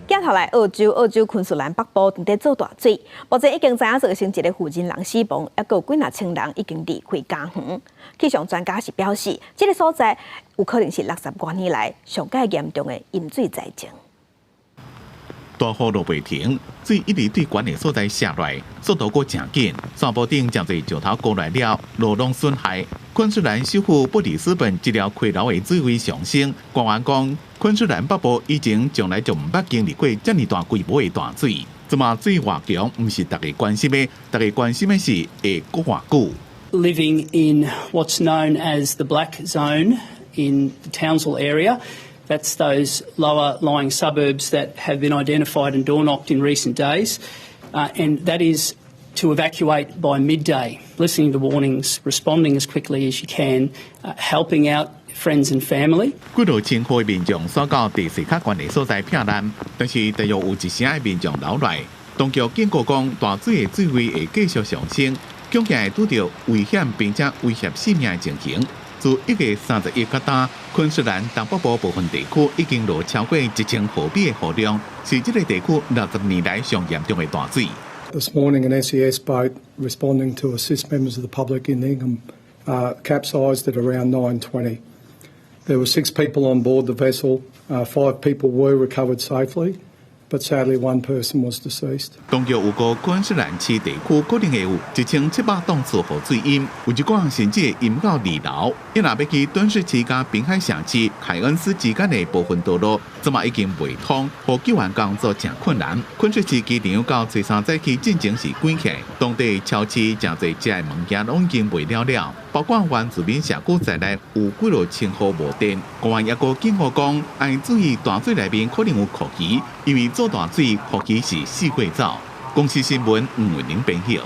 鏡頭來澳洲，澳洲昆士蘭北部正佇做大水，目前已經知影造成一个婦人人死亡，抑閣有幾若千人已經離開家園。氣象專家是表示，這个所在有可能是六十外年來上蓋嚴重的淹水災情。大雨落袂停，水一直對懸的所在瀉落來，速度閣誠緊。山坡頂誠濟石頭過來了，路攏損害。昆士蘭首府布里斯本這條溪流的水位上升，官員講，昆士蘭北部以前從來就毋捌經歷過遮爾大規模的大水。這馬水偌強，毋是大家關心的，大家關心的是會閣偌久。 Living in what's known as the black zone in the Townsville area. That's those lower lying suburbs that have been identified and door knocked in recent days. And that is to evacuate by midday, listening to warnings, responding as quickly as you can, helping out friends and family. 幾若千戶民眾徙到地勢較懸的所在避難，但是大約有一成的民眾留來。當局警告講，大水的水位會繼續上升，恐驚會拄著危險並且威脅性命的情形。自1月31到今，昆士蘭東北部部分地區已經落超過1000毫米的雨量，是這个地區60年來上嚴重的大水。 This morning, an SES boat responding to assist members of the public in Ingham capsized at around 9:20. There were six people on board the vessel. Five people were recovered safely, but sadly one person was deceased. 當局預估昆士蘭市地區可能會有1700棟厝予水淹，有一寡甚至會淹到二樓。伊若欲去頓市區佮濱海城市凱恩斯之間的部分道路，這馬已經袂通，予救援工作誠困難。昆士市機場到初三早起進前是關起，當地超市誠濟食的物件攏已經賣了了，包括原住民社區在內有幾若千戶無電。官員抑閣警告講，愛注意大水內面可能有蛞蝓，因為做大水蛞蝓是四界走。公視新聞吳慧玲編譯。